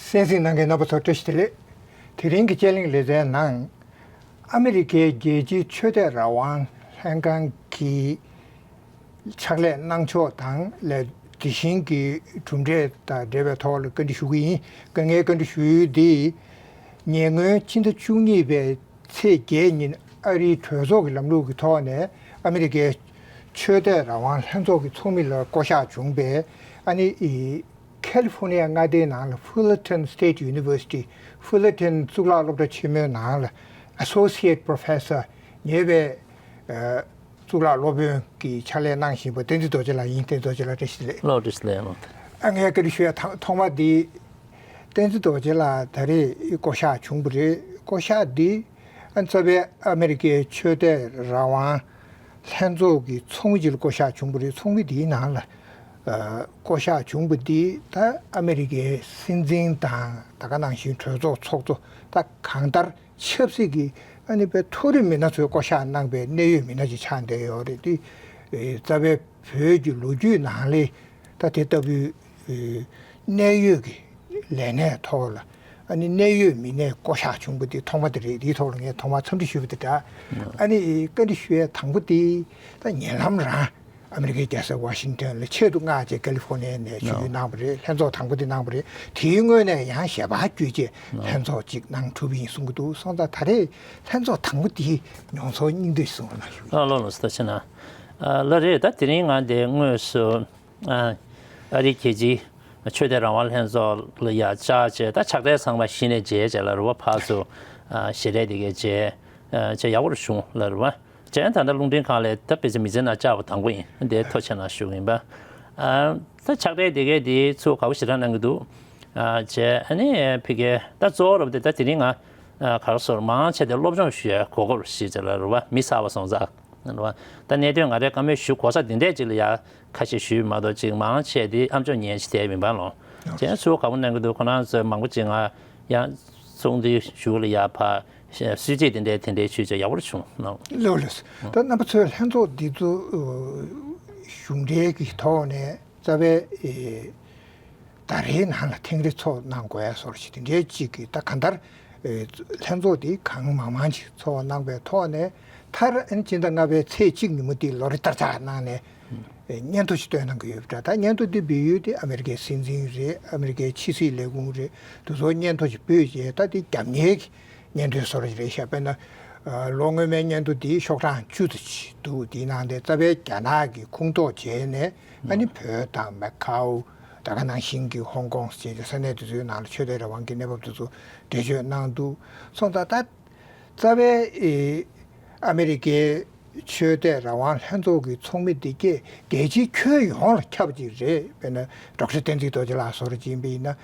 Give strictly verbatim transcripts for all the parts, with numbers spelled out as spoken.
གསན་གཟིགས་གནང་མཁན་རྣམ་པ་ཚོ་བཀྲ་ཤིས་བདེ་ལེགས། དེ་རིང་གི་དཔྱད་གླེང་ལེ་ཚན་ནང་། ཨ་མི་རི་ཀའི་རྒྱལ་སྤྱིའི་ཆོས་དད་རང་དབང་ལྷན་ཁང་གི་ཕྱག་ལས་གནང་ཕྱོགས་དང་ལས་དེ་བཞིན་གྱི་གྲུབ་འབྲས་དང་འབྲེལ་བའི་ཐོག་ལ་བཀའ་འདྲི་ཞུ་གི་ཡིན། ངས་བཀའ་འདྲི་ཞུ་ཡུལ་འདི། ཉེ་སྔོན་ཕྱི་ཟླ་བཅུ་གཉིས་པའི་ཚེས་བརྒྱད་ཉིན་ཨ་རིའི་གྲོས་ཚོགས་ཀྱི་ལམ་ལུགས་ཀྱི་ཐོག་ནས་ཨ་མི་རི་ཀའི་ཆོས་དད་རང་དབང་ལྷན་ཚོགས་ཀྱི་ཚོགས་མི་ལ་བསྐོ་གཞག་བྱུང་བའི་ཨ་ནི་ཨི་ཁ་ལི་ཧྥོ་ནི་ཡ་མངའ་སྡེའི་ནང་ལ་Fullerton State University། Fullerton གཙུག་ལག་སློབ་གྲྭ་ཆེན་མོའི་ནང་ལ་Associate Professor། ཉེ་བའི་ཨ་གཙུག་ལག་སློབ་དཔོན་གྱི་ཕྱག་ལས་གནང་བཞིན་པ་བསྟན་འཛིན་རྡོ་རྗེ་ལགས་ཡིན། བསྟན་འཛིན་རྡོ་རྗེ་ལགས་བཀྲ་ཤིས་བདེ་ལེགས། ལགས་བཀྲ་ཤིས་བདེ་ལེགས། ཨ་ངས་བཀའ་འདྲི་ཞུ་ཡ་ཐ་ཐོག་མ་འདི། བསྟན་འཛིན་རྡོ་རྗེ་ལགས་ད་རེས་བསྐོ་གཞག་བྱུང་བ་རེད། བསྐོ་གཞག་འདི་ཨ་རྩ་བའི་ཨ་མི་རི་ཀའི་ཆོས་དད་རང་དབང་ལྷན་ཚོགས་ཀྱི་ཚོགས་མི་ཅིག་ལ་བསྐོ་གཞག་བྱུང་བ་རེད། ཚོགས་མི་འདིའི་ནང་ལ་ཨ་བསྐོ་གཞག་བྱུང་བ་འདི་ད་ཨ་མི་རི་ཀའི་སྲིད་འཛིན་དང་ད་ག་ནང་བཞིན་གྲོས་ཚོགས་ཚོགས་གཙོ་ད་གང་ལྟར་ཆབ་སྲིད་ཀྱི་ཨ་ནི་པའི་མཐོ་རིམ་མི་སྣ་ཚོས་བསྐོ་གཞག་གནང་པའི་གནད་ཡོད་མི་སྣ་ཅིག་ཆགས་བསྡད་ཡོད་རེད། འདི་ཨེ་རྩ་བའི་བོད་ཀྱི་ལོ་རྒྱུས་ནང་ལས་ད་དེ་ལྟ་བུའི་ཨེ་གནད་ཡོད་ཀྱི་ལས་གནས་ཐོག་ལ་ཨ་ནི་གནད་ཡོད་མི་སྣས་བསྐོ་གཞག་བྱུང་པ་འདི་ཐོག་མ་དེ་རེད། འདིའི་ཐོག་ལ་ངས་ཐོག་མར་འཚམས་འདྲི་ཞུ་བ་དེ་འདྲ། ཨ་ནི་བཀའ་འདྲི་ཞུ་ཡས་དང་པོ་དེ་ད་ཉེ་ལམ་རང་ཨ་མི་རི་ཀའི་རྒྱལ་ས་ཝ་ཤིང་ཊོན་ལ་ཆེད་དུ་མངགས་བྱས་ཀ་ལི་ཧྥོ་ནི་ཡ་ནས་ཞུ་ཡིག་གནང་བ་རེད། ལྷན་ཚོགས་དང་པོ་དེ་གནང་བ་རེད། དེའི་སྔོན་ནས་ཡང་ཞལ་པར་བསྐྱོད་བྱས་ལྷན་ཚོགས་ཅིག་གནང་གྲུབ་ཡིན་གསུང་གི་འདུག་སོང་ཙང་ད་རེས་ལྷན་ཚོགས་དང་པོ་དེའི་མྱོང་ཚོར་སྙིང་བསྡུས་གསུང་རོགས་གནང་ཞུ། ཨ་ལོ་ལོ་ད་ཕྱིན་ན། ཨ་ལ་རེད། ད་དེ་རིང་ང་འདི་དངོས་སུ་ཨ་ཨ་རིའི་རྒྱལ་སྤྱིའི་ཆོས་དད་རང་དབང་ལྷན་ཚོགས་ལ་ཡར་བཅར་བྱས། ད་ཕྱག་སྦྲེལ་ཚང་མ་གཞི་ནས་མཇལ་བྱས་ལ་རུ་བ་ཕར་ཚུར་ཨ་ཞལ་རས་དེ་གས་མཇལ་ཨ་བྱས་ཡག་པོ་རུ་བྱུང་ལ་རུ་བ། བྱས་ད་ལྟ་རླུང་འཕྲིན་ཁང་ལ་ད་དཔེ་ཆ་མི་ཚེ་ནང་བཅར་བ་དང་པོ་ཡིན། འདི་ཐུགས་རྗེ་ཆེ་གནང་ཞུ་གི་ཡིན་པ། ཨ་ད་ཕྱག་སྦྲེལ་དེ་གས་དེ་ཚུར་དགའ་པོ་ཞེ་དྲག་གནང་གི་འདུག་ཨ་བྱས་ཨ་ནི་ཕ་གི་ད་གཙོ་བོ་རུ་དེ་ད་དེ་རིང་ང་ཨ་ག་རེ་ཟེར་མང་ཆེ་དེ་སློབ་སྦྱོང་ཞུ་ཡ་གོ་སྐབས་ཞིག་བྱས་ལ་རུ་བ་མི་གསར་པ་སོང་ཙང་། ད་གནད་དོན་ང་རའི་བཀའ་མོལ་ཞུ་གོ་ས་འདི་འདྲས་ཅིག་ལ་ཡ་ཁ་ཤས་ཞུས་མ་གཏོགས་ཅིག་མང་ཆེ་དེ་ཨམ་ཅོག་ཉན་ཅིག་དེ་མིན་པ་ལོ། བྱས་ཚུར་དགའ་པོ་གནང་གི་འདུག་ཁོ་རང་ཚོས་མང་པོ་ཅིག་ང་ཡང་ཚོགས་འདུའི་གཞུག་ལ་ཡ་ཕར་གསོལ་ཚིགས་དེ་འདྲས་དེ་འདྲས་ཞུས་བྱས་ཡག་པོ་རུ་བྱུང་ལོ། ལགས་ལགས། ད་རྣམ་པ་ཚོས་ལྷན་ཚོགས་འདི་ཚོ་གཞུང་འབྲེལ་གྱི་ཐོག་ནས་རྩ་བའི་ཨེ་ད་རེས་ནང་ལ་ཐེངས་རེ་ཚོགས་གནང་དགོས་ཡ་བཟོ་འདྲ་ཞིག་དེ་འདྲའི་ཅིག་གི་ད་གང་ལྟར་ཨེ་ལྷན་ཚོགས་དེ་གང་མང་མང་ཅིག་ཚོགས་གནང་པའི་ཐོག་ནས་མཐར་ཨ་ནི་སྤྱི་ཟླ་ལྔ་པའི་ཚེས་གཅིག་ཉིན་མོ་དེ་ལོ་རེ་ལྟར་ཆགས་གནང་ནས་ཨེ་སྙན་ཐོ་ཞིག་བཏོན་གནང་གི་ཡོད་པ་འདྲ། ད་སྙན་ཐོ་དེ་འབུལ་ཡུལ་དེ་ཨ་མི་རི་ཀའི་སྲིད་འཛིན་རེད། ཨ་མི་རི་ཀའི་ཕྱི་སྲིད་ལས་ཁུངས་རེད། དེ་ཚོ་སྙན་ཐོ་ཞིག་ཕུལ་རྗེས་ད་དེ་རྒྱབ་གཉེར་གྱི་སྙན་ཐོའི་བཟོ་འདྲ་ཞིག་རེད་ཤག་དཔེར་ན་ཨ་ལོ་སྔོན་མའི་སྙན་ཐོ་འདི་ཤོག་གྲངས་བཅུ་ཙམ་ཅིག་འདུག་དེའི་ནང་དེ་རྩ་བའི་རྒྱ་ནག་གི་ཁོངས་གཏོགས་བྱས་ནས་ཨ་ནི་བོད་དང་མ་ཀའོ། ད་ག་ནང་བཞིན་གྱི་ཧོང་ཀོང་བཅས་ཀྱི་ས་གནས་དེ་ཚོའི་ནང་ལ་ཆོས་དད་རང་དབང་གི་གནས་བབ་དེ་ཚོ་འགྲེལ་བརྗོད་གནང་འདུག་སོང་ཙང་ད་རྩ་བའི་ཨེ་ཨ་མི་རི་ཀའི་ཆོས་དད་རང་དབང་ལྷན་ཚོགས་ཀྱི་ཚོགས་མི་འདི་གས་རྒྱལ་སྤྱིའི་ཁྱོན་ཡོངས་ལ་ཁྱབ་པ་ཅིག་རེད། དཔེར་ན་ཌོག་ཊར་བསྟན་འཛིན་རྡོ་རྗེ་ལགས་བཟོ་འདྲ་ཅིག་ཡིན་པ་ཡིན་ན་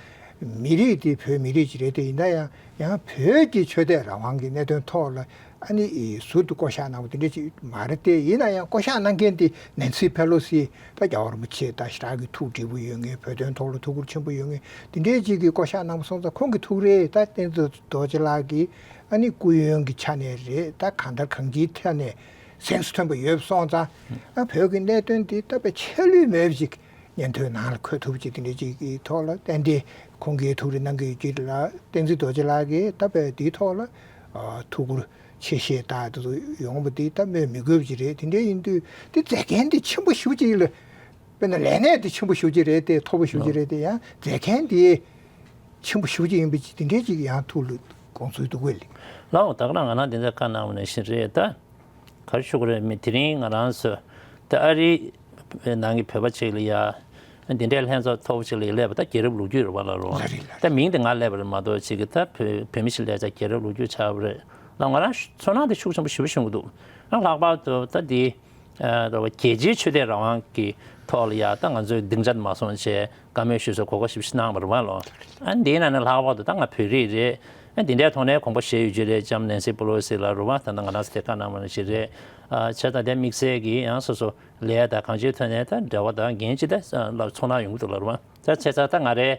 མི་རིགས་འདི་བོད་མི་རིགས་ཅིག་རེད། དེ་ཡིན་ན་ཡང་ཡང་བོད་ཀྱི་ཆོས་དད་རང་དབང་གི་གནད་དོན་ཐོག་ལ་ཨ་ནི་ཨི་ཟུར་དུ་བསྐོ་བཞག་གནང་བ་དེ་འདྲ་ཅིག་མ་རེད་དེ། ཡིན་ན་ཡང་བསྐོ་བཞག་གནང་མཁན་དེ་ནན་སི་ཕེ་ལོ་སི་ད་རྒྱལ་བ་རིན་པོ་ཆེ་ད་ཞེ་དྲག་གི་ཐུགས་དྲེགས་པོ་ཡོད་མཁན། བོད་དོན་ཐོག་ལ་ཐུགས་ཁུར་ཆེན་པོ་ཡོད་མཁན་དེ་འདྲའི་ཅིག་གིས་བསྐོ་བཞག་གནང་བ་སོང་ཙང་ཁོང་གི་ཐུགས་རེ་ད་བསྟན་འཛིན་རྡོ་རྗེ་ལགས་ཀྱིས་ཨ་ནི་སྐུ་ཡོན་གྱི་ཆ་ནས་རེད། ད་གང་ལྟར་གང་ཅིའི་ཐད་ནས་གཟེངས་སུ་ཐོན་པ་ཡོད་པ་སོང་ཙང་ཨ་བོད་ཀྱི་གནད་དོན་འདི་ད་དཔེ་ཆད་ལུས་མེད་པ་ཅིག་སྙན་ཐོའི་ནང་ལ་འཁོད་ཐུབ་ཅིག་དེ་འདྲ་ཅིག་གི་ཐོག་ལ་ཏན་ཏན་ཁོང་གིས་ཐུགས་རེ་གནང་གི་ཡོད་ཀྱི་ལ། བསྟན་འཛིན་རྡོ་རྗེ་ལགས་ཀྱིས་ད་དཔེ་དེའི་ཐོག་ལ་ཨ་ཐུགས་ཁུར་ཆེ་བཞེས་ད་དེ་ཚོ་ཡོང་བ་དེ་ད་སྨོས་མི་དགོས་པ་ཅིག་རེད། དེ་འདྲ་ཡིན་དུས་དེ་མཛད་མཁན་དེ་ཆེན་པོ་ཞེ་པོ་ཅིག་ལ་དཔེར་ན་ལས་གནས་དེ་ཆེན་པོ་ཞེ་པོ་ཅིག་རེད་དེ། མཐོ་པོ་ཞེ་པོ་ཅིག་རེད་དེ། ཡང་མཛད་མཁན་དེ་ཆེན་པོ་ཞེ་པོ་ཅིག་ཡིན་པ་ཅིག་དེ་འདྲ་ཅིག་ཡང་ཐུགས་ལ་དགོངས་ཚུལ་འདུག་གས་ལགས། ལགས་འོང་། ད་ག་རང་ང་རང་དེ་འདྲ་བཀའ་གནང་བ་ནང་བཞིན་རེད་ད། ག་རེ་ཞུ་དགོས་རེད། མི་དེ་རིང་ང་རང་ཚོ་ད་ཨ་རིའི་ནང་གི་བོད་པ་ཅིག་ལ་ཡ་འདི་འདྲའི་ལྷན་ཚོགས་མཐོ་པོ་ཅིག་ལ་ཡ་སླེབས་པ་ད་རྒྱལ་རབས་ལོ་རྒྱུས་རེད་པ་ལ་རོ། ལ་རེད་ལ་རེད། ད་མིང་དེ་ང་སླེབས་པ་རེད་མ་གཏོགས་ཅིག་གི་ད་བོད་བོད་མི་ཞིག་སླེབས་ཙང་རྒྱལ་རབས་ལོ་རྒྱུས་ཆགས་པ་རེད་ལ། ང་རང་ཚོར་སྣང་དེ་ཤུགས་ཆེན་པོ་ཞེ་པོ་བྱུང་གི་འདུག་ཨ་ལྷག་པར་དུ་ད་འདི་རེད་པ། རྒྱལ་སྤྱིའི་ཆོས་དད་རང་དབང་གི་ཐོག་ལ་ཡ་ད་ང་ཚོས་སྡིངས་ཆ་དེ་མ་བཟུང་བྱས་བཀའ་མོལ་ཞུ་སའི་གོ་སྐབས་ཞེ་པོ་ཅིག་གནང་བ་རེད་པ་ལོ། ཨ་འདིའི་ནང་ནས་ལྷག་པར་དུ་ད་ང་བོད་རིགས་རེད། ཨ་འདི་འདྲའི་ཐོག་ནས་དགོངས་པ་བཞེས་ཡོད་རྒྱུ་རེད། ལྕམ་ནན་སི་པེ་ལོ་སི་ལ་རུ་བ་ད་ལྟ་ང་རང་ཚོ་དེ་བཀའ་གནང་བ་ནང་བཞིན་རེད། ཨ་བྱས་ཙང་དེ་དམིགས་བསལ་གྱིས་ཡང་སོ་སོ་ལས་དང་གང་ཅིའི་ཐོག་ནས་ད་འབྲེལ་བ་དང་འགན་ཅིག་ད་ལ་ཚོར་སྣང་ཡོང་གི་འདུག་ལ་རུ་བ། ད་བྱས་ཙང་ད་ང་རའི་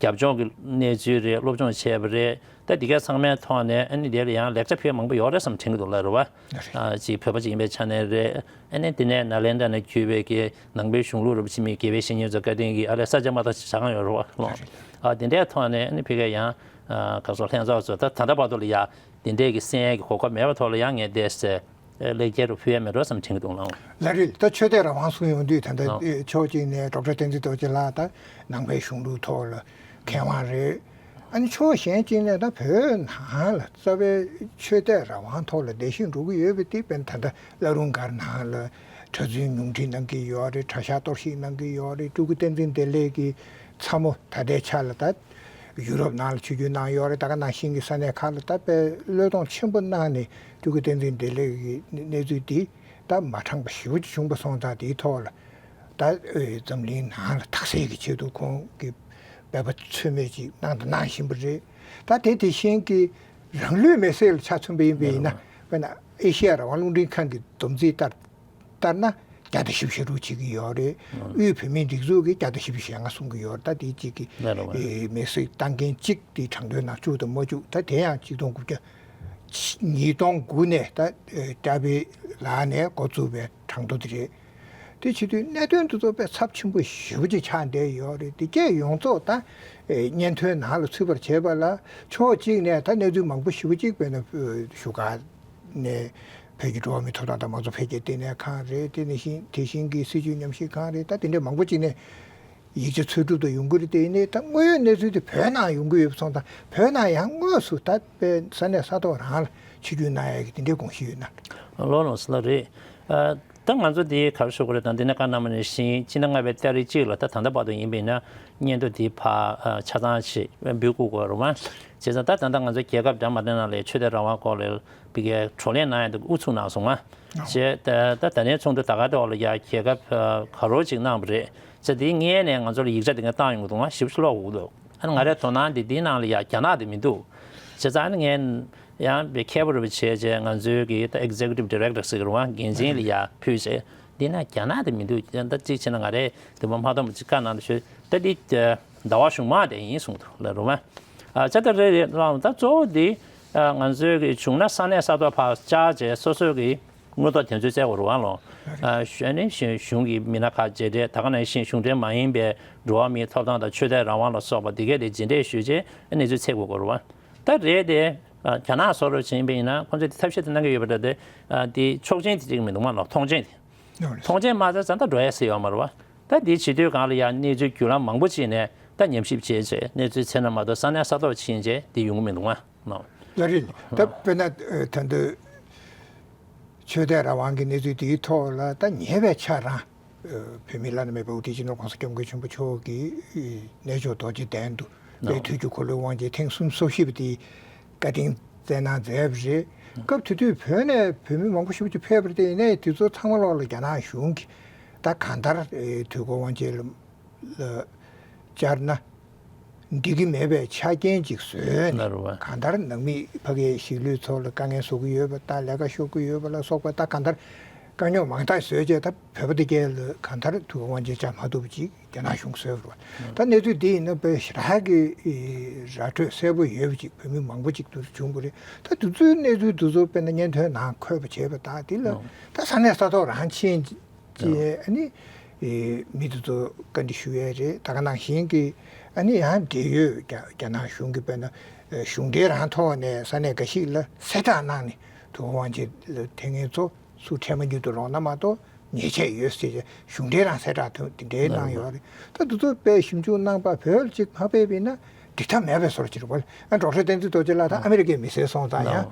རྒྱབ་ལྗོངས་ཀྱི་གནས་ཚུལ་རེད། སློབ་སྦྱོང་བྱས་པ་རེད། ད་འདི་གའི་ཚང་མའི་ཐོག་ནས་ཨ་ནི་དེ་ལ་ཡང་ལེགས་ཆ་ཕུལ་མང་པོ་ཡོད་རེད་བསམ་དྲན་གྱི་འདུག་ལ་རེད་བ། ཨ་ཅིག་བོད་པ་ཅིག་ཡིན་པའི་ཆ་ནས་རེད། ཨ་ནི་དེ་ནས་ནཱ་ལེནྡྲ་ནས་བརྒྱུད་པའི་གི་ནང་པའི་གཞུང་ལུགས་རིན་པོ་ཆེ་མི་དགེ་བའི་བཤེས་གཉེན་ཚོ་བཀའ་དྲིན་གྱིས་ཨ་ལས་ས་ཆ་མ་གཏོགས་ཞེ་དྲག་ཡོད་རེད་བ་ལོ། ཨ་དེ་འདྲའི་ཐོག་ནས་ཨ་ནི་ཕ་གིའི་ཡང་ག་སོ་ལྷན་ཚོགས་ཚོ་ད་ད་ལྟ་བར་དུ་ལ་ཡ་དེ་འདྲའི་གི་གསན་ཡས་ཀྱི་གོ་སྐབས་མེད་པ་ཐོག་ལ་ཡང་ངས་བསྡད་སའི་ལེགས་སྐྱེས་རུ་ཕུལ་ཡས་མེད་འགྲོ་བསམ་དྲན་གྱི་འདུག་ལགས། ལགས་རེད། ད་ཆོས་དད་རང་དབང་གསུངས་ཡོང་དུས་ད་ལྟ་ལགས། ཕྱོགས་གཅིག་ནས་ཌོག་ཊར་བསྟན་འཛིན་རྡོ་རྗེ་ལགས་ད་ནང་པའི་གཞུང་ལུགས་ཐོག་ལ་མཁས་དབང་རེད། ཨ་ནི་ཕྱོགས་གཞན་གཅིག་ནས་ད་བོད་ནང་ལ་རྩ་བའི་ཆོས་དད་རང་དབང་ཐོག་ལ་བསྡད་བཞིན་འགྲོ་གི་ཡོད་པ་དེ་དཔེར་ན་ད་ལྟ་བླ་རུང་སྒར་ནང་ལ་གྲྭ་བཙུན་ཉུང་འཕྲི་གནང་གི་ཡོད་རེད། གྲྭ་ཤག་གཏོར་བཤིག་གནང་གི་ཡོད་རེད། སྤྲུལ་སྐུ་བསྟན་འཛིན་བདེ་ལེགས་ཀྱི་ཚ་མོ་ད་ལྟའི་ཆ་ལ་ད་ཡུ་རོབ་ནང་ལ་ཆིབས་བསྒྱུར་གནང་ཡོད་རེད། ད་ག་ནང་བཞིན་གྱི་ས་གནས་ཁག་ལ་ད་དཔེ་བློས་གཏོང་ཆེན་པོ་གནང་ནས་སྤྲུལ་སྐུ་བསྟན་འཛིན་བདེ་ལེགས་ཀྱི་གནས་ཚུལ་འདི་ད་མ་དྲངས་པ་ཞེ་པོ་ཅིག་བྱུང་པ་སོང་ཙང་དེའི་ཐོག་ལ་ད་འཛམ་གླིང་ནང་ལ་དག་སེལ་གྱི་ཆེད་དུ་ཁོང་གི་འབད་པ་ཚོད་མེད་ཅིག་གནང་དང་གནང་བཞིན་པ་རེད། ད་དེ་དེ་བཞིན་གྱི་རང་ལུས་མེར་སྲེག་ལ་ཆ་མཚོན་པ་ཡིན་པ་ཡིན་ན་དཔེར་ན་ཨེ་ཤེ་ཡ་རང་དབང་རླུང་འཕྲིན་ཁང་གི་བསྡོམས་རྩིས་ལྟར་ལྟར་ན་བརྒྱ་དང་བཞི་བཅུ་ཞེ་དྲུག་བྱེད་ཀྱི་ཡོད་རེད། དབུས་བོད་མིའི་སྒྲིག་འཛུགས་ཀྱིས་བརྒྱ་དང་བཞི་བཅུ་ཞེ་ལྔ་གསུང་གི་ཡོད་རེད། ད་དེའི་གཅིག་གི་ལགས་རེད་བ། ཨེ་མེར་སྲེག་བཏང་མཁན་གཅིག་དེའི་གྲངས་ཐོའི་ནང་བཅུག་དང་མ་བཅུག་ད་དེ་ཡང་གཅིག་སྟོང་དགུ་བརྒྱ་ཉིས་སྟོང་དགུ་ནས་ད་ཨེ་ཀྲ་པི་ལགས་ནས་འགོ་བཙུགས་པའི་གྲངས་ཐོ་དེ་རེད། དེ་བྱེད་དུས་གནད་དོན་འདི་ཚོ་དཔེ་ཚབས་ཆེན་པོ་ཞེ་པོ་ཅིག་ཆགས་བསྡད་ཡོད་རེད། དེ་གས་ཡོངས་རྫོགས་ད་ཨེ་སྙན་ཐོའི་ནང་ལ་ཚུད་པར་བྱེད་པ་ལ་ཕྱོགས་གཅིག་ནས་ད་གནས་ཚུལ་མང་པོ་ཞེ་པོ་ཅིག་དཔེར་ན་བཞུགས་སྒར་ནས་བོད་ཀྱི་འགྲོ་བ་མིའི་ཐོབ་ཐང་དང་མང་གཙོ་འཕེལ་རྒྱས་ལྟེ་གནས་ཁང་རེད། དེ་ནང་བཞིན་དེ་བཞིན་གྱི་སྲིད་བྱུས་ཉམས་ཞིབ་ཁང་རེད། ད་དེ་འདྲའི་མང་པོ་ཅིག་ནས་ཡིག་ཆ་འཚོལ་སྒྲུབ་དང་ཡོང་གི་རེད། དེ་ནས་ད་དངོས་ཡོད་གནས་ཚུལ་དེ་བོད་ནང་ཡོང་གི་ཡོད་པ་སོང་ཙང་བོད་ནང་ཡང་དངོས་སུ་ད་དཔེ་ས་གནས་ས་ཐོག་རང་ལ་ཆིབས་བསྒྱུར་གནང་ཡག་གི་དེ་འདྲའི་དགོངས་གཞི་ཡོད་ན། ལགས་ལགས་སོ་ལགས་རེད། ཨ་ད་ང་ཚོ་འདི་ག་རེ་ཞུ་དགོས་རེད། ད་འདི་ནས་བཀའ་གནང་བ་ནང་བཞིན་སྤྱི་ཟླ་ལྔ་པའི་ཏ་རིག་གཅིག་ལ་ད་ད་ལྟ་བར་དུ་ཡིན་པ་ཡིན་ན་སྙན་ཐོ་འདི་ཕར་ཨ་ཆ་ཚང་ཞིག་འབུལ་དགོས་ཀྱི་རེད་བ། བྱས་ཙང་ད་ད་ལྟ་ང་ཚོ་རྒྱལ་ཁབ་འདྲ་མ་འདྲ་ནང་ལ་ཆོས་དད་རང་དབང་སྐོར་ལ་བི་གའི་བགྲོ་གླེང་གནང་ཡག་འདི་དབུ་ཚུགས་གནང་སོང་ང་། བྱས་ད་ད་ད་ལྟའི་ཚོགས་འདུ་ད་ག་དེ་འོག་ལ་ཡ་རྒྱལ་ཁབ་ཨ་ག་རོ་ཅིག་གནང་བ་རེད། བྱས་དེའི་སྔོན་ནས་ང་ཚོ་ལ་ཡིག་ཆ་འདི་ག་བཏང་ཡོང་གི་འདུག་ང་ཞིབ་ཞིབ་ཀློག་དགོས་ཀྱི་འདུག་ཨ་ནི་ང་རའི་དོ་སྣང་འདི་འདིའི་ནང་ལ་ཡ་རྒྱ་ནག་འདི་མི་འདུག་བྱས་ཙང་ཨ་ནི་ངས་ཡང་མཁས་པོ་རུ་བྱས་རྗེས་ང་ཚོའི་གི་ད་executive director་ཟེར་གི་རེད་བ། འགན་འཛིན་ལ་ཡ་ཕུལ་རྗེས་འདི་ན་རྒྱ་ནག་དེ་མི་འདུག་ད་གཅིག་བྱས་ན་ང་རས་དེ་མ་མ་གཏོང་བ་ཅིག་བཀའ་གནང་དུ་ཞུ། ད་འདི་ཟླ་བ་གཞུག་མ་དེ་ཡིན་གསུངས་འདུག་ལ་རུ་བ། ཨ་ཅག་ད་རེད་རེད་ལ་ད་གཙོ་བོ་འདི་ང་ཚོའི་གི་བྱུང་ན་ས་གནས་ས་ཐོག་ཕར་བཅར་རྗེས་སོ་སོའི་གི་དངོས་ཐོག་དེ་ཚོའི་བཙལ་དགོས་རུ་བ་ལོ། ཨ་གཞོན་ནས་གཞོན་གཞུང་གི་མི་སྣ་ཁག་མཇལ་འཕྲད་ད་ག་ནང་བཞིན་གཞུང་འབྲེལ་མ་ཡིན་པའི་འགྲོ་བ་མིའི་ཐོབ་ཐང་དང་ཆོས་དད་རང་དབང་ལ་སོགས་པ་འདི་གས་དེ་མཇལ་འཕྲད་ཞུས་རྗེས་གནས་ཚུལ་འཚོལ་དགོས་རུ་བ། ད་རེད་དེ། རྒྱ་ནག་སོགས་རུ་ཕྱིན་པ་ཡིན་ན་ཁོང་ཚོས་དེ་ཐབས་ཤེས་དེ་གནང་གི་ཡོད་པ་འདྲ་དེ། དེ་ཆོག་མཆན་དེ་གཅིག་མི་འདུག་མ་ལོ་མཐོང་མཆན་དེ། མཐོང་མཆན་མ་བྱས་ཙང་ད་འགྲོ་ཡ་སྲིད་ཡོད་མ་རེད་བ། ད་དེ་བྱེད་དུས་གང་ལ་ཡང་གནས་ཚུལ་བརྒྱུད་ལམ་མང་པོ་བྱས་ནས་ད་ཉམས་ཞིབ་བྱས་རྗེས་གནས་ཚུལ་འཚོལ་ན་མ་གཏོགས་ས་གནས་ས་ཐོག་ཕྱིན་རྗེས་དེ་ཡོང་གི་མི་འདུག་མ་ལོ། ལགས་རེད། ད་དཔེར་ན་ད་འདི་ཆོས་དད་རང་དབང་གི་གནས་ཚུལ་དེའི་ཐོག་ལ་ད་ཉེ་བའི་ཆར་རང་། བོད་མིའི་བླ་ན་མེད་པའི་དབུ་ཁྲིད་སྤྱི་ནོར་༸གོང་ས་༸སྐྱབས་མགོན་ཆེན་པོ་མཆོག་གིས་གནས་མཆོག་རྡོ་རྗེ་གདན་དུ་དཔལ་དུས་ཀྱི་འཁོར་ལོའི་དབང་ཆེན་ཐེངས་སུམ་ཅུ་སོ་བཞི་པ་དེའི་བཀའ་དྲིན་བསྩལ་གནང་མཛད་པ་རེད། སྐབས་དེ་དུས་བོད་ནས་བོད་མི་མང་པོ་ཞེ་པོ་ཅིག་ཕེབས་པ་རེད། དེ་ཡིན་ནའི་དེ་ཚོ་ཚང་མ་ལོག་ལ་རྒྱ་ནག་གཞུང་གིས་ད་གང་ལྟར་དུས་འཁོར་དབང་ཆེན་ལ་བཅར་ན། འགྲིག་གི་མེད་པའི་ཆ་རྐྱེན་ཅིག་བཟོས་ནས་ལ་རུ་བ། གང་ལྟར་ནང་མི་ཕ་གིའི་གཞིས་ལུས་ཚོ་ལ་དཀའ་ངལ་བཟོ་གི་ཡོད་པ་དང་ལས་ཀ་ཤོར་གི་ཡོད་པ་ལ་སོགས་པ་ད་གང་ལྟར་དཀའ་རྙོག་མང་དག་བཟོས་རྗེས་ད་བོད་པ་དེ་གས་ལ་གང་ལྟར་དུས་འཁོར་དབང་ཆེན་བཅར་མ་ཐུབ་པ་ཅིག་རྒྱ་ནག་གཞུང་བཟོས་པ་རེད། ད་གནས་ཚུལ་འདི་ཡིན་ན་དཔེ་ཞེ་དྲག་གི་ར་འཕྲོད་གསལ་པོ་ཡོད་པ་ཅིག་བོད་མི་མང་པོ་ཅིག་ཏུ་བྱུང་བ་རེད། ད་དུས་ཚོད་གནས་ཚུལ་དུས་ཚོད་དཔེར་ན་སྙན་ཐོའི་ནང་འཁོད་པ་བྱས་པ་དང་དེ་ལ་ད་ས་གནས་ས་ཐོག་རང་ཕྱིན། ཅེས་ཨ་ནི་མི་དེ་ཚོ་བཀའ་འདྲི་ཞུ་ཡས་རེད། ད་ག་ནང་བཞིན་གྱི་ཨ་ནི་ཡང་འབྲེལ་ཡོད་རྒྱ་རྒྱ་ནག་གཞུང་གི་དཔེར་ན་གཞུང་འབྲེལ་རང་ཐོག་ནས་ས་གནས་འགའ་ཞིག་ལ་གསལ་བསྒྲགས་གནང་ནས་དུས་འཁོར་དབང་ཆེན་ལ་ཐེངས་ངེས་ཚོ་སུ་འཕྲད་མ་རྒྱུ་དུ་རོགས་གནང་མ་གཏོགས་ཉེས་ཆད་ཡོད་ཟེར་གྱི་གཞུང་འབྲེལ་རང་གསལ་བསྒྲགས་དེ་འདྲའི་གནང་ཡོད་རེད། ད་དེ་ཚོ་དཔེ་ཞིབ་འཇུག་གནང་པ་བོད་ལ་ཅིག་མ་ཕེབས་པ་ཡིན་ན་འགྲིག་ཐབས་མེད་པའི་བཟོ་འདྲ་ཅིག་རེད་བ། ཨ་ཌོག་ཊར་བསྟན་འཛིན་རྡོ་རྗེ་ལགས་ད་ཨ་མི་རི་ཀའི་མི་སེར་སོང་ཙང་ཡང་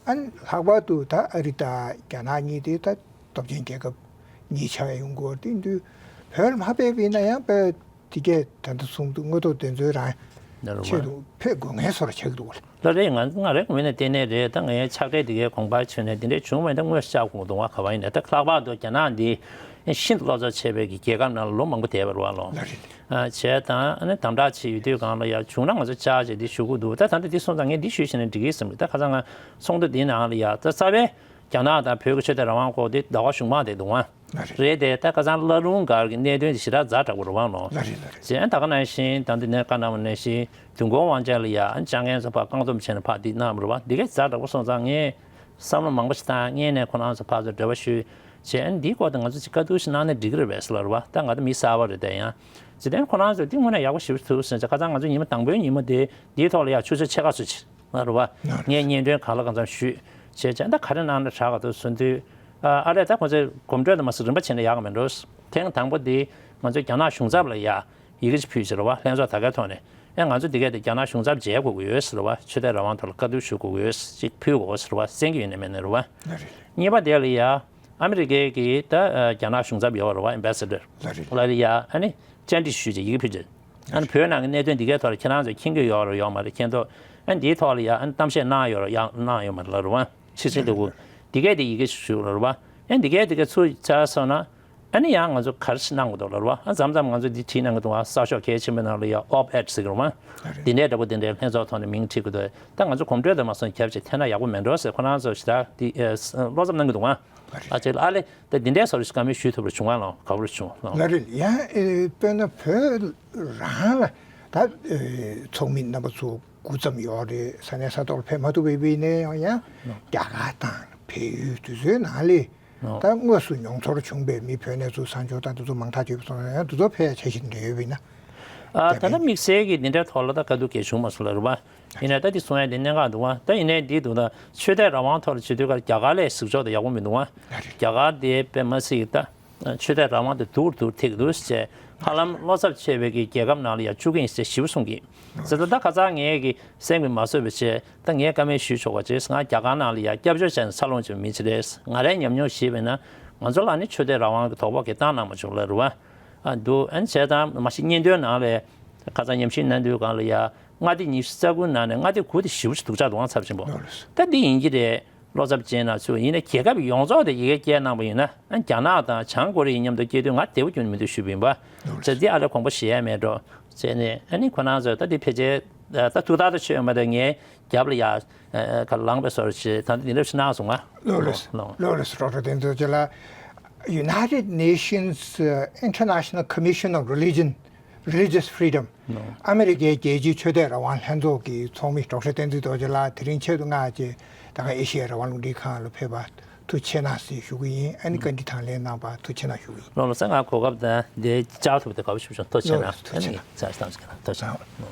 ཨ་ལྷག་པར་དུ་ད་ཨ་རི་དང་རྒྱ་ནག་གཉིས་དེ་ད། སྟོབས་ཆེན་རྒྱལ་ཁབ་གཉིས་ཆགས་ཡོང་གི་ཡོད་རེད། དེ་དུས་བོད་ལ་མ་ཕེབས་པ་ཡིན་ན་ཡང་དཔེ་དེ་གས་ད་ལྟ་གསུངས་འདུག་དངོས་ཐོག་དེ་ཚོའི་རང་ཆེད་དུ་ཕེབས་དགོས་ངེས་སོ་ར་ཆགས་འདུག་ལ། ལ་རེད། ང་ང་རའི་ངོས་ནས་བལྟས་ནས་རེད། ད་ངའི་ཕྱག་སྦྲེལ་དེ་གའི་དགོངས་པ་བྱས་ནས་དེ་འདྲའི་བྱུང་བ་ཡིན་ན་དངོས་སུ་བཅར་དགོས་འདུག་བ། ག་བ་ཡིན་ནའི་ད་ལྷག་པར་དུ་རྒྱ་ནག་འདི་ཤིན་ཏུ་བློ་འཚབ་ཆེ་བའི་གི་རྒྱལ་ཁབ་ནང་ལ་ལོ་མང་པོ་བསྡད་པ་རེད་བ་ལོ། ལ་རེད། བྱས་དང་ཨ་ནི་དམ་དྲག་བྱེད་ཡོད་དུས་སྒང་ལ་ཡ་བྱུང་ན་ང་ཚོ་བཅར་བྱས་འདི་ཞུ་དགོས་འདུག་ད་ད་ལྟ་འདི་སོང་ཙང་ངས་འདི་ཞུས་བྱས་ནས་འགྲིག་གི་བསམ་གི། ད་ཁ་སང་ང་ཚོགས་འདུ་འདིའི་ནང་ལ་ཡ་ད་རྩ་བའི་ རྒྱ་ནག་དང་བོད་ཀྱི་ཆོས་དད་རང་དབང་སྐོར་དེ་ཟླ་བ་གཞུག་མ་དེ་འདུག་ཨ། ལ་རེད། རེད་དེ་ད་ཁ་སང་བླ་རུང་སྒར་གྱི་གནད་དོན་དེ་ཞེ་དྲག་ཛ་དྲག་པོ་རེད་བ་ལོ། ལ་རེད་ལ་རེད། བྱས་ད་ག་ནང་བཞིན་ད་འདི་ནས་བཀའ་གནང་བ་ནང་བཞིན་དུས་འཁོར་དབང་ཆེན་ལ་ཡ་ཨ་ཅང་ངན་ཚོ་ཕར་རྐང་འཛོམས་བྱས་ནས་ཕར་འདི་གནང་བ་རེད་བ། འདི་གས་ཛ་དྲག་པོ་སོང་ཙང་ངས་བསམ་བློ་མང་པོ་ཞིག་བཏང་། ངས་ནས་ཁོ་རང་ཚོ་ཕར་ཚུར་འབྲེལ་བ་ཞུས་བྱས། ཨ་འདིའི་སྐོར་དེ་ང་ཚོ་ཅིག་བཀའ་བསྡུར་ཞིག་གནང་ན་འགྲིག་གི་རེད་པས་ཟེར་ལབ་རེད་བ། ད་ང་ཚོ་མི་གསར་པ་རེད་དེ་ཡང་། བྱས་ཙང་ཁོ་རང་ཚོས་འདི་དངོས་གནས་ཡག་པོ་ཞེ་པོ་འདུག་ཟེར་བྱས། ཁ་སང་ང་ཚོ་ཉི་མ་དང་པོའི་ཉིན་མོ་དེ་འདིའི་ཐོག་ལ་ཡ་ཆུ་ཚོད་ཕྱེད་ཀ་ཙམ་ཅིག་ལ་རེད་བ། ལ་རེད། ངས་སྙན་སྒྲོན་གང་ལ་གང་འཚམ་ཞུས་བྱས་བྱས། ད་ག་རེ་གནང་ན་དྲག་ག་འདུག་ཟེར་དུས། ཨ་ཨ་རེད། ད་ཁོ་ཚོས་གོམ་བགྲོད་དུ་མ་ཟད་རིམ་པ་བྱས་ན་ཡག་ག་མེད་འགྲོ། ཐེངས་དང་པོ་དེ་ང་ཚོས་རྒྱ་ནག་གཞུང་ཚབ་ལ་ཡ་ཡི་གེ་ཅིག་ཕུལ་བྱས་རེད་བ། ལྷན་ཚོགས་ད་གའི་ཐོག་ནས། ཨེ་ང་ཚོ་འདི་གས་དེ་རྒྱ་ནག་གཞུང་ཚབ་མཇལ་དགོས་ཀྱི་ཡོད་ཟེར་བ། ཆོས་དད་རང་དབང་ཐོག་ལ་བཀའ་བསྡུར་ཞུ་དགོས་ཀྱི་ཡོད་ཅིག་ཕུལ་དགོས་ཟེར་བ། གསན་གྱི་ཡོད་ནས་མེད་ནས་རེད་བ། ལ་རེད། གཉིས་པ་དེ་ལ་ཡ་ཨ་མི་རི་ཀའི་གི་ད་རྒྱ་ནག་གཞུང་ཚབ་ཡོད་རེད་བ། ཨེམ་བྷེ་སེ་ཌར་ལ་རེད། ལ་ལ་ཡ་ཨ་ནི་བཅར་འདྲི་ཞུས་བྱས་ཡི་གེ་ཕུལ་བྱས། ཨ་ནི་བོད་ནང་གི་གནད་དོན་འདི་གའི་ཐོག་ལ་ཁྱེད་རང་ཚོས་མཁྱེན་གྱི་ཡོད་རེད་ཡོད་མ་རེད་མཁྱེན་ཐོག་ཨ་ནི་འདིའི་ཐོག་ལ་ཡ་ཨ་ནི་གཏམ་བཤད་གནང་ཡོད་རེད་ཡང་གནང་ཡོད་མ་རེད་ལབ་རེད་བ། ཕྱི་ཕྱི་འདི་གུ་འདི་གས་དེ་ཡི་གེ་ཞུ་ལབ་རེད་བ། ཨ་ནི་འདི་གས་འདི་གས་ཚུར་བཅར་སོང་ན་ཨ་ནི་ཡང་ང་ཚོ་ག་རེ་ཞིག་གནང་དགོས་འདུག་ལབ་རེད་བ། ཨ་མཚམས་མཚམས་ང་ཚོ་འདི་བྲིས་གནང་གི་འདུག་བ། གསར་ཤོག་གལ་ཆེན་པོའི་ནང་ལ་ཡ་op-ed ཟེར་གི་རེད་བ། འདི་འདྲའི་འདྲ་པོ་འདི་འདྲའི་ལྷན་ཚོགས་ཐོག་ནས་མིང་བྲིས་དགོས་འདུག་ད་ང་ཚོ་གོམ་བགྲོད་དུ་མ་སོང་བརྒྱབ་བྱས་འཐེན་ན་ཡག་པོ་མེད་འགྲོ་ཟེར་ཁོ་རང་ཚོ་ཞེ་དྲག་འདི་བློ་འཚབ་གནང་གི་འདུག་བ། ལ་རེད། ཨ་ཅེ་ལ་ཨ་ལེ། ད་འདི་འདྲའི་བཟོ་འདྲ་ཞིག་བཀའ་མོལ་ཞུས་ཐུབ་པ་བྱུང་བ་ལ་དགའ་པོ་རེ་བྱུང་ལ། ལ་རེད། ཡང་ཨེ་དཔེར་ན་བོད་རང་ལ་ད་ཨེ་ཚོགས་མི་རྣམ་པ་ཚོ་དགུ་ཙམ་ཡོད་རེད། ས་གནས་ས་ཐོག་ལ་ཕེབས་མ་ཐུབ་པའི་ནས་ཡང་ཡང་རྒྱ་གར་དང་བལ་ཡུལ་དེ་ཚོའི་ནང་ལས་ད་དངོས་སུ་མྱོང་ཚོར་བྱུང་བའི་མི་བོད་ནས་ཚུར་གསར་འབྱོར་དང་དེ་ཚོ་མང་ཐག་ཆོད་པ་སོང་ན་ཡང་དེ་ཚོ་ཕེབས་ཡ་འཆར་གཞི་འདྲ་ཡོད་པ་ཡིན་ན། ཨ་ད་ལྟ་དམིགས་བསལ་གྱི་འདི་འདྲའི་ཐོག་ལ་ད་དཀའ་སྡུག་གལ་བྱུང་མ་སོང་ལ་རེད་བ། ཡིན་ནའི་ད་འདི་གསུང་ཡ་འདི་གནད་འགག་འདུག་བ། ད་ཡིན་ནའི་འདི་འདུག་ད་ཆོས་དད་རང་དབང་ཐོག་ལ་བྱེད་དུས་ཀར་རྒྱ་གར་ལས་གཟིགས་ཕྱོགས་དེ་ཡག་པོ་མི་འདུག་བ། རྒྱ་གར་དེ་དཔེ་མ་སྲིད་ད་ཆོས་དད་རང་དབང་དེ་སྡུག་རུ་སྡུག་རུ་ཐེག་འདུག་ཟེར། ཧ་ལམ་བློ་འཚབ་ཆེ་བའི་གི་རྒྱལ་ཁབ་ནང་ལ་ཡ་བཅུག་གི་ཡིན་ཟེར་ཞེ་པོ་གསུང་གི། ཟེར་ད་ད་ཁ་སང་ངས་གི་སེམས་ཀྱི་མ་བཟོད་པ་བྱས་ད་ངས་བཀའ་མོལ་ཞུས་ཆོག་པ་བྱས། ང་རྒྱ་གར་ནང་ལ་ཡ་སྐྱབས་བཅོལ་བྱས་ནས་འཚར་ལོངས་བྱས་པའི་མི་ཅིག་རེད། ང་རའི་ཉམས་མྱོང་ཞིག་བྱས་ན་ང་ཚོ་ལ་ནི་ཆོས་དད་རང་དབང་གི་དོགས་པ་གི་བཏང་གནང་མ་བྱུང་ལ་རེད་བ། ཨ་འདུག་ཨ་ནི་བྱས་ཙང་མ་གཞི་བརྙན་ཐུང་ནང་ལས་ཁ་སང་ཉམས་ཞིབ་གནང་དུས་སྒང་ལ་ཡ་མངའ་སྡེ་ཉི་ཤུ་རྩ་དགུ་ནང་ནས་མངའ་སྡེ་དགུ་དེ་ཞེ་པོ་ཅིག་སྡུག་ཅག་འདུག་ཨང་ཚབས་ཆེན་པོ། ད་འདི་ཡིན་གྱི་རེད། བློ་འཚབ་ཅན་ན་ཚུལ་ཡིན་ན་རྒྱལ་ཁབ་ཡོངས་རྫོགས་དེ་ཡི་གེ་བསྐྱལ་གནང་པ་ཡིན་ན་ཨ་རྒྱ་ནག་དང་བྱང་ཀོ་རི་ཡའི་མཉམ་དུ་སྐྱེལ་དུས་ང་བདེ་པོ་ཁྱོན་ནས་མི་འདུག་ཞུས་པ་ཡིན་པ། ལགས་སོ། ཚེ་འདི་ཨ་ལས་དགོངས་པ་བཞེས་ཡ་མེད་འགྲོ། བྱས་ནས་ཨ་ནི་ཁོ་རང་ཚོས་ད་འདི་ཕལ་ཆེར་ད་ཐུགས་ཐག་ད་ཆོད་ཡོད་མ་རེད། ངའི་རྒྱབ་ལ་ཡ་ག་ལངས་པའི་བཟོ་འདྲ་བྱས་ད་འདི་འདྲ་ཞིག་གནང་སོང་ང་། ལགས་ལགས་ལགས་ལགས་ལགས་ལགས། ལགས་ལགས་ལགས། ཌོག་ཊར་བསྟན་འཛིན་རྡོ་རྗེ་ལགས། United Nations uh, International Commission on Religion Religious Freedom ཨ་མི་རི་ཀའི་རྒྱལ་སྤྱིའི་ཆོས་དད་རང་དབང་ལྷན་ཚོགས་ཀྱི་ཚོགས་མི་ཌོག་ཊར་བསྟན་འཛིན་རྡོ་རྗེ་ལགས་དེ་རིང་ཆེད་དུ་མངགས་བྱས་ད་ག་ཨེ་ཤེ་ཡ་རང་དབང་རླུང་འཕྲིན་ཁང་ལ་ཕེབས་པ་ཐུགས་རྗེ་ཆེ་གནང་ཞེས་ཞུ་གི་ཡིན། ཨ་ནི་བཀའ་འདྲི་དང་ལེན་གནང་བར་ཐུགས་རྗེ་ཆེ་གནང་ཞུ་གི་ཡིན། ལགས་ལགས་སེ། ང་གོ་སྐབས་དང་འདི་བཅར་ཐུབ་པ་དེ་དགའ་པོ་ཞེ་པོ་བྱུང་། ཐུགས་རྗེ་ཆེ་གནང་། ལགས་ལགས་ཐུགས་རྗེ་ཆེ་གནང་། ཨ་ནི་བཅར་བཏང་ཞིག་གནང་། ཐུགས་རྗེ་ཆེ་གནང་།